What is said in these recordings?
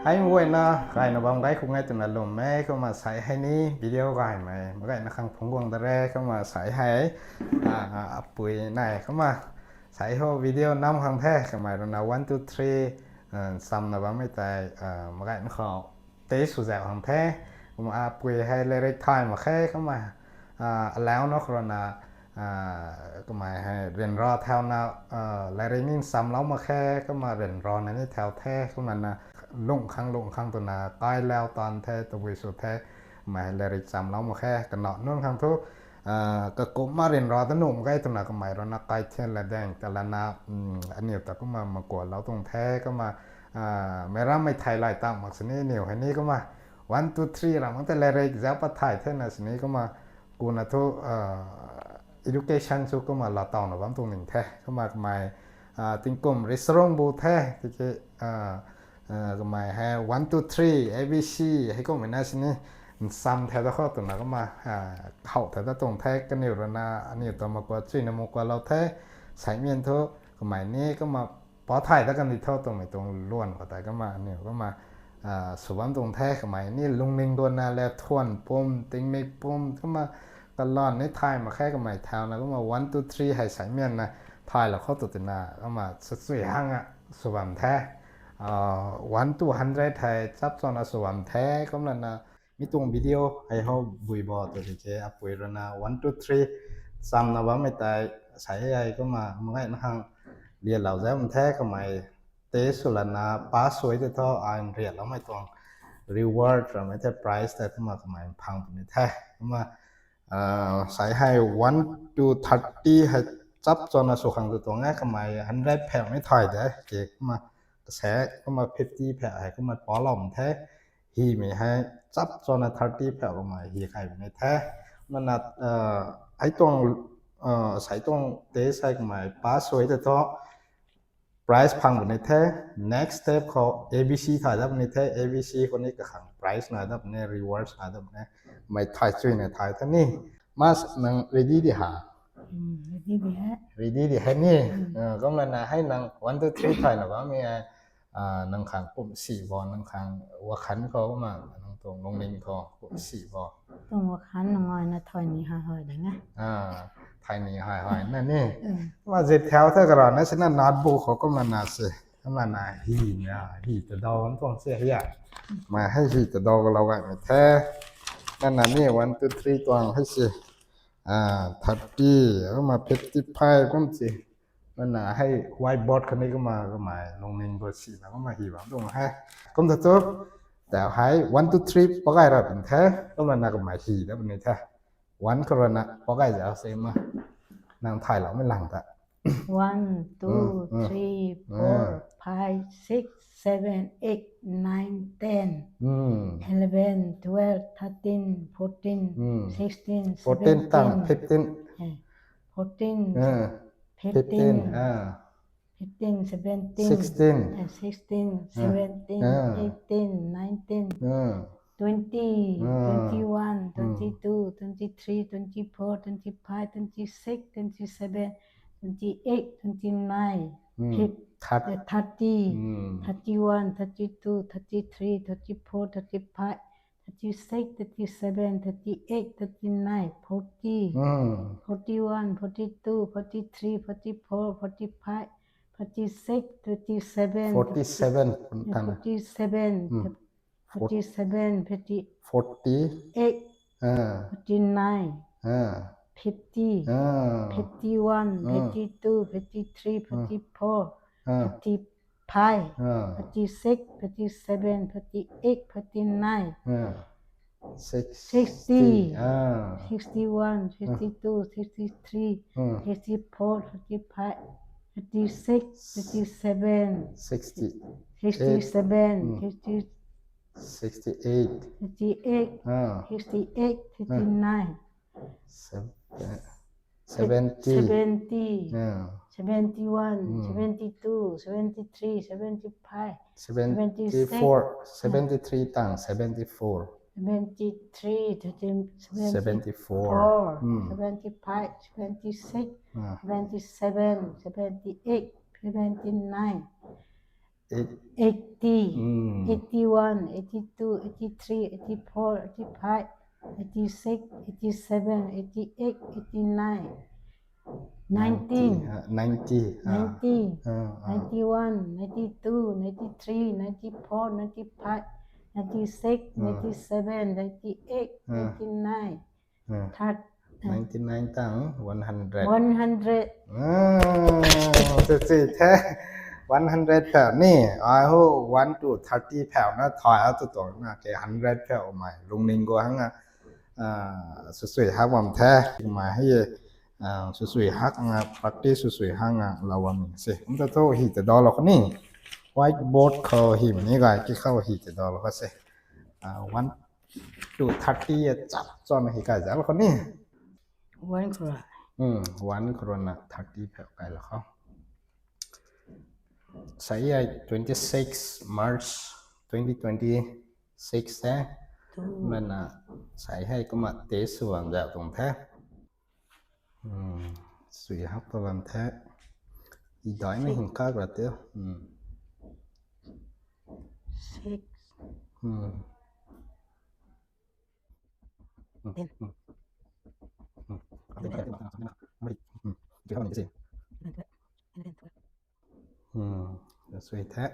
Hai, muy buenas, gai na bam gai khung ngai tuna lum me, kama sai hai ni video gai mai, magai na khang phung guang dare, kama sai hai, a, a, apui nai, kama sai ho video nam khang the, kama rona one, two, three, a, sam na bam mai tai, a, magai na kho te su zau khang the, kama apui hai le rek thai ma khe, kama ອ່າ ແລ້ວເນາະ ໂຄໂຣນາ ອ່າ ກໍໝາຍໃຫ້ເຣນລໍແຖວນະ ເອີ ແລະ ໄດ້ຍິນຊ້ຳເລົ່າມາແຄ່ ກໍມາເຣນລໍໃນນີ້ແຖວແທ້ ກໍມານະ ລົງຄັງ ລົງຄັງຕົວນະ ກ້ອຍແລ້ວຕອນແທ້ ຕົວວິສຸແທ້ ໝາຍໃຫ້ແລະ ໄດ້ຊ້ຳເລົ່າມາແຄ່ ກະເນາະ ນວນຄັງທຸ ເອີ ກະກົມມາເຣນລໍຕະໜຸ່ມ ໄກຕົວນະ ກໍໝາຍຣອນະ ໄກເທນແລະແດງ ຕະລະນະ ອືມ ອັນນີ້ຕະກໍມາ ມາກົວເລົ່າຕົງແທ້ ກໍມາ ອ່າ ແມ່ຣຳໄມ້ໄທລາຍຕາມມັກສະເໜ່ ໜິວໃຫ້ນີ້ກໍມາ one two three ລະມັງແຕ່ແລເລັກແລ້ວປະໄທແທ້ນະສະເໜ່ກໍມາ ກູນະໂທ ເອີ education ຊຸກໍມາລາຕອງນະວັງຕົງໜຶ່ງແທ້ ກໍມາກະໝາຍ ອ່າ ຕິງກົມ restaurant ບູແທ້ ທີ່ເຈ ເອີ ເອີ ກະໝາຍໃຫ້ one two three ABC ໃຫ້ກໍມານະສະເໜ່ ມັນຊ້ຳແທ້ຕະເຂົ້າຕົງນະກໍມາ ອ່າ ເຂົ້າແທ້ຕະຕົງແທ້ກະນິວລະນະ ອັນນີ້ຕໍ່ມາກວ່າຈຸ້ຍນະໂມກວ່າລາວແທ້ ໃສ່ມຽນໂທ ກະໝາຍນີ້ກໍມາ ປອດໄພແລ້ວກະມີເທົ່າຕົງໄມ້ຕົງລ້ວນກໍຕາຍກໍມາ ນີ້ກໍມາ ອ່າ ສວມຕົງແທ້ກະໄໝນີ້ ລຸງນິງໂດນນາແລທວນປົມ ຕິງເມກປົມ ກໍມາກະລອນໃນໄທມາແຄ່ກະໄໝແຖວນະ ກໍມາ one two three ໃຫ້ໃສ່ມຽນນະ ໄທລະເຂົ້າຕົວຕິນາ ກໍມາສະສຸຍຫັງອະ ສວມແທ້ ເອີ one two hundred ໃຫ້ຈັບຈອນອະ ສວມແທ້ ກໍມານະ ມີຕົງວິດີໂອໃຫ້ເຮົາບຸຍບໍ່ຕົວດີເຈອະປຸຍລະນາ one two three ຊ້ຳນະວ່າໄມ່ຕາຍ ໃສໃຫຍ່ກໍມາ ເມື່ອຍນະຮັງ ລຽນລາວແຊມແທ້ກະໄໝ ເຕສຸລະນາ ປາສວຍແທ້ທໍ ອານລຽນລາວໄມ່ຕ້ອງ reward ລາວໄມ່ແທ້ price ແທ້ກໍມາກະໄໝພັງປະເທດແທ້ກໍມາ ເອີ ໃສໃຫ້ one two thirty ໃຫ້ຈັບຈອນນະສຸຂັງຕົວຕົງແອກະໄໝ hundred ແຜວໄມ່ຖອຍແທ້ເກກະມາ ກະແສກໍມາ fifty ແຜວໃຫ້ກໍມາປອລອມແທ້ ຮີມີໃຫ້ຈັບຈອນນະ thirty ແຜວກໍມາ ຮີໄຄໃນແທ້ ມັນນະ ເອີ ໃຫ້ຕ້ອງ ເອີ ໃສ່ຕ້ອງເຕໃສ່ກໍມາ ປາສວຍແທ້ທໍ price ພັງບະເນແທ້ next step ເຂົາ ABC ຖ່າຍດັບເນແທ້ ABC ຄົນນີ້ກະຂັງ price ນະດັບເນ reward ນະດັບເນ ໄມ້ຖ່າຍຈຸ້ຍນະຖ່າຍທ່ານນີ້ ມານັ່ງ ready ດີຫາ ອືມ ready ດີແຮະ ready ດີແຮະນີ້ ອືມ ເອີ ກໍມານະໃຫ້ນັ່ງ one two three ຖ່າຍນະວ່າມີ ອ່າ ນັ່ງຂັງກຸ່ມສີ່ບໍ່ ນັ່ງຂັງຫົວຂັນກໍມາ ນັ່ງຕົງລົງລິງກໍ ສີ່ບໍ່ ຕົງຫົວຂັນນ້ອຍນະ ຖອຍໜີຫາຍໆໄດ້ນະ ອ່າ ຖອຍໜີຫາຍໆນັ້ນນີ້ ເອີ ວ່າສິບແຖວເທື່ອກະລອນນະ ສະນັ້ນ notebook ເຂົາກໍມານະຊິ ມານະ ຫີນະ ຫີຕະດໍມັນຕ້ອງເສຍເຫຍ ມາໃຫ້ຫີຕະດໍກໍລະໄວ້ແທ້ ນັ້ນນະ ນີ້ one two three ຕວງໃຫ້ຊິ ອ່າ thirty ເອົາມາ fifty five ກໍຊິ ມັນນະໃຫ້ whiteboard ຄັນນີ້ກໍມາ ກໍມາລົງໜຶ່ງເປີເຊັນ ແລ້ວກໍມາຫີບຕົງໃຫ້ ກົມຕະໂຕ ແຕ່ໃຫ້ one two three ປະໄກລະເປັນແທ້ ກໍມັນນະກໍມາຫີແລ້ວເປັນແທ້ one ກໍລະນະ ປະໄກຈະເອົາເຊມາ ນັ່ງຖ່າຍລາວແມ່ນຫຼັງຕະ one two three four five six seven eight nine ten ອືມ eleven twelve thirteen fourteen ອືມ sixteen fourteen ຕັ້ງ seventeen fifteen ເອີ fourteen ເອີ fifteen fifteen seventeen sixteen ເອີ sixteen seventeen eighteen nineteen ເອີ twenty twenty one twenty two twenty three twenty four twenty five twenty six twenty seven twenty eight twenty nine ອືມ thirty thirty one thirty two thirty three thirty four thirty five thirty six thirty seven thirty eight thirty nine forty ອືມ forty one forty two forty three forty four forty five forty six forty seven forty seven ເອີ forty seven ອືມ forty seven forty forty eight ເອີ forty nine ເອີ fifty ເອີ fifty one fifty two fifty three fifty four fifty five fifty six fifty seven fifty eight fifty nine sixty sixty one sixty two sixty three sixty four sixty five fifty six fifty seven sixty sixty seven fifty sixty eight fifty eight fifty nine seventy seventy seventy one seventy two seventy three seventy five seventy four seventy three ຕັ້ງ seventy four seventy three seventy four seventy five seventy six seventy seven seventy eight seventy nine eighty ອືມ eighty-one, eighty-two, eighty-three, eighty-four, eighty-five, eighty-six, eighty-seven, eighty-eight, eighty-nine, ninety, ninety ອ່າ ninety ອ່າ ninety, ອ່າ ninety-one, ninety-two, ninety-three, ninety-four, ninety-five, ninety-six, ອ່າ ninety-seven, ninety-eight, ອ່າ ninety-nine ອ່າ ທັດ ninety-nine ຕັ້ງ one hundred one hundred ເອີ ຊື່ໆແທ້ one hundred ແຖວນີ້ I hope one to thirty ແຖວນະ ຖອຍເອົາຕົວຕົງນະ ແກ hundred ແຖວ ໂອມາຍ ລຸງນິງກໍຫັ້ນນະ ອ່າ ຊຸຍໆຮັກວາມແທ້ ມາໃຫ້ ອ່າ ຊຸຍໆຮັກນະ practice ຊຸຍໆຮັກນະ ລາວວ່າມີເຊ ມັນຈະໂທຮີແຕ່ດອລລະຄົນນີ້ whiteboard ເຂົາຮີມັນນີ້ກະ ກິເຂົ້າຮີແຕ່ດອລລະເຊ ອ່າ one two thirty ຈັບຈອນ ເຮີກາຍຈັບລະຄົນນີ້ One crore. ອືມ one crore ນະ thirty ແຜວໄກລະເຂົາ ສາຍໃຫຍ່ twenty-six March twenty twenty-six ແທ້ ແມ່ນນະ ສາຍໃຫ້ກໍມາເຕະສວນແລ້ວຕົງແທ້ ອືມ ສຸຍຮັບປະວັນແທ້ ອີດອຍ Six. ແມ່ນຫຶງຄັກລະເຕີ ອືມ Six. ອືມ Ten. ອືມ ອືມ ອືມ ເອົາເປັນເອົາເປັນເອົາເປັນເອົາເປັນ ອືມ ເອົາເປັນເອົາເປັນ ອືມ ສວຍແທ້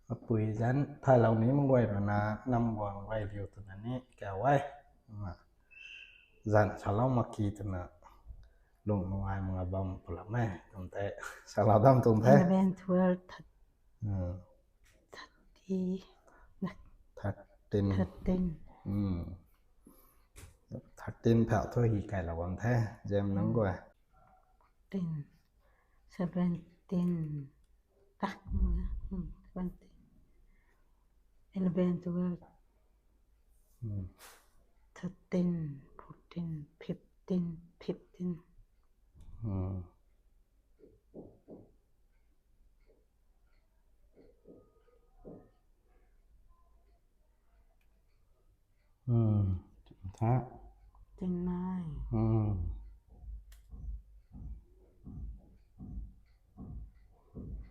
ອາປຸຍຊັ້ນ ຖ້າເຫຼົ່ານີ້ມັນໄວແລ້ວນະ ນຳວາງໄວ້ດຽວຕົວນັ້ນນີ້ ແກໄວ້ ອືມ ຊັ້ນ ຊາລາວມາກີຕົວນະ ລົງມາວາຍມາບຳປະລະແມ່ ຕົງແທ້ ຊາລາວດຳຕົງແທ້ Eleven, twelve, ອືມ thirty ນະ thirteen thirteen ອືມ thirteen ແຜວໂທຮີໄກລະວັນແທ້ ແຈມໜຶ່ງກວ່າ ten seventeen ຕະ ອືມ seventeen eleven twelve ອືມ thirteen fourteen fifteen fifteen ອືມ ອືມ ທະ twenty-nine ອືມ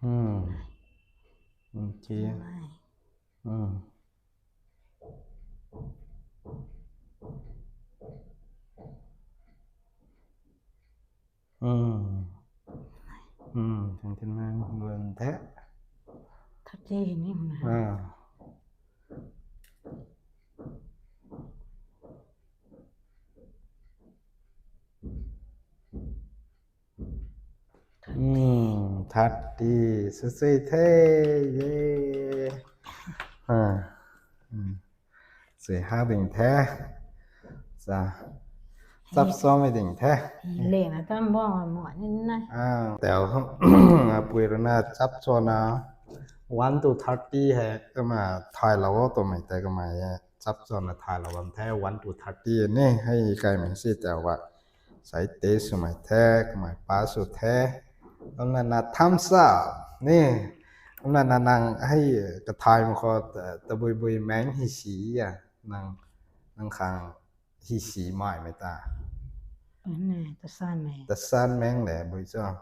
ອືມ ໂອເຄ twenty-nine ອືມ ອືມ ອືມ ເປັນ ເປັນນາງເບິ່ງແທ້ ທັດເຈນນີ້ນະ ອ່າ ອືມ ທັດດີ ສວຍໆແທ້ ເຢ ອ່າ ອືມ ສວຍຮາວເປັນແທ້ ຈະ ຈັບຊອງໃຫ້ເຕັງແທ້ ເລນະຕຳບໍ່ໝວດນີ້ນະ ອ່າ ແຕ່ວ່າ ອາ ປຸຍລະນາ ຈັບຊອນນະ one to thirty ໃຫ້ ກໍມາ ຖ່າຍລາວເວົ້າຕົວໃໝ່ ແຕ່ກໍມາ ຈັບຊອນນະ ຖ່າຍລາວວັນແທ້ one to thirty ນີ້ ໃຫ້ໄກແມ່ນຊິ ແຕ່ວ່າ ໃສ່ເຕະສະໄໝແທ້ກະໝາຍປາສຸດແທ້ ອຳນາດນາທຳຊາບ ນີ້ ອຳນາດນານັງໃຫ້ກະທາຍມາຂໍຕະບຸຍບຸຍແມງຫີສີອະ ນັງ ນັງຄັງຫີສີໝາຍແມ່ຕາ ອັນນີ້ຕາຊານແມງ ຕາຊານແມງແຫຼະບຸຍຈ້ອງ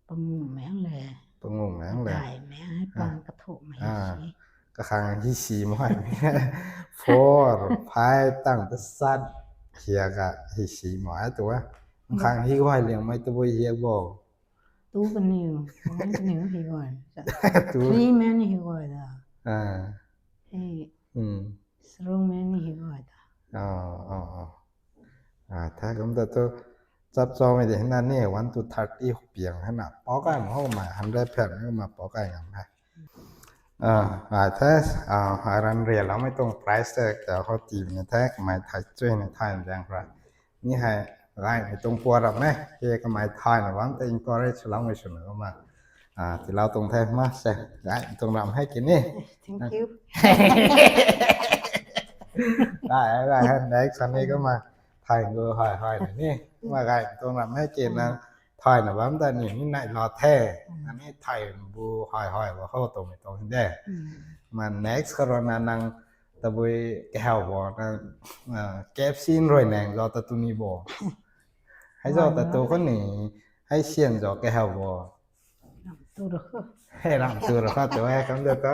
ປະງຸງແມງແຫຼະ ປະງຸງແມງແຫຼະ ຕາຍແມງໃຫ້ປາງກະໂທມາຫີສີ ກະຄັງຫີສີໝາຍ ໂຟ ພາຍຕັ້ງຕາຊານ ເຂຍກະຫີສີໝາຍຕົວ ຄັງຫີກວາຍລ້ຽງໄມ້ຕະບຸຍຮຽກບໍ່ ຕູກະນິວ ບໍ່ແມ່ນກະນິວຮີກວາຍ ຕູ ທຣີແມນຮີກວາຍລະ ອ່າ ເອີ ອືມ ສະໂຣງແມນຮີກວາຍ ອໍ ອໍ ອໍ ອ່າ ຖ້າກຳຕະໂຕ ຈັບຈອງໄວ້ເດ ນັ້ນນີ້ ວັນຕູທາຕີ້ ປຽງຫັ້ນນະ ປອກໄກ່ມາເຮົາມາ ຮັນໄດ້ແຜ່ນມາປອກໄກ່ງາມແທ້ ອ່າ ອ່າ ແທ້ ອ່າ ຮາຣັນເຣຍລາວໄມ່ຕົງ ໄປຣສ ແຕ່ເຮົາຕີມາແທ້ ໄມ້ໄທຊ່ວຍໃນໄທແດງພຣາ ນີ້ໃຫ້ໄລ່ໄມ້ຕົງປົວດຳແມ້ ເກກະໄມ້ໄທນະ ວັນແຕ່ອິນກໍເຣຈລາວໄມ້ຊຸນນະມາ ອ່າ ທີ່ລາວຕົງແທ້ມາແຊະ ໄລ່ຕົງດຳໃຫ້ກິນນີ້ Thank you ໄດ້ໄດ້ ແນກຊັນນີ້ກໍມາ ໄທກໍຫອຍໆນີ້ ມາໄລ່ຕົງດຳໃຫ້ກິນນະ ໄທນະ ວັນແຕ່ນີ້ມີໄນລອແທ້ ອັນນີ້ໄທບູຫອຍໆ ບໍ່ເຂົ້າຕົງໄມ້ຕົງແດ ມາແນກໂຄໂຣນານັງ ຕະບຸຍແກ້ວບໍ່ນະ ເອີ ເກັບຊີ້ນໂຣຍແນງ ລໍຕະຕູນີ້ບໍ່ ໃຫ້ລໍຕະຕູຄົນນີ້ ให้เสียงจอแก้วบ่ เฮ้ย หลังตูดเหรอครับ แต่ว่าคำเดียวก็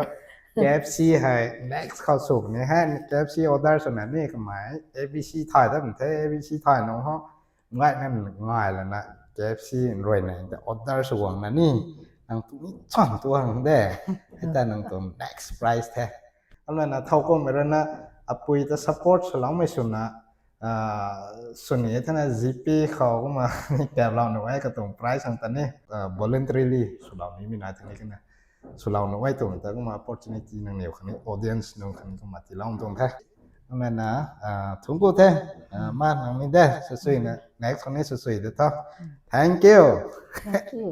เคเอฟซี ให้ next เข้าสู่นี่ให้ เคเอฟซี order ส่วนนั้นนี่ก็หมาย เอฟซี ถ่ายตั้งแต่ เอฟซี ถ่ายน้องเฮา ง่ายนั่นง่ายแล้วนะ เคเอฟซี รวยไหนแต่ order ส่วนนั้นนี่นางตุ้มีช่องตัวของแด้ให้แต่นางตัว next price แท้ เอาเลยนะ เท่าก็ไม่รู้นะ အပူၤတ support สลองไม่สุนนะ အာ ဆွေနေထက်နဲ့ ဇီပီးခေါ်ကမှ ကဲဘလောက်နော်အဲကတုံ price ဆန်တနေ voluntarily ဆွေလောက်နေမိနာထက်နေကနဆွေလောက်နော်အဲတုံတကမှ opportunity နနေခနေ audience နော်ခနေကမှတီလောင်းတုံထဲအမဲနာအာထုံကိုထဲအာမနမင်းတဲ့ဆွေဆွေနဲ့ next ခနေဆွေဆွေတဲ့တော့ thank you Thank you.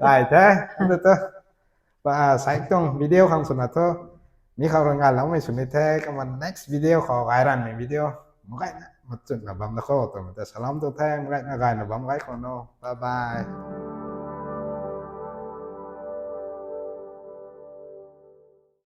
right ထဲအဲ့တော့ ပါဆိုင်တုံ video ခံဆွနာတော့ မိခါရငါလောင်းမဆွနေထဲကမှ next video ခေါ်ဂိုင်ရန်မီ video မဂိုင်နမတ်နဘမ်နခေါ်တော့မတဆလမ်တော့ထဲမဂိုင်နဂိုင်နဘမ်ဂိုင်ခေါ်နော် bye bye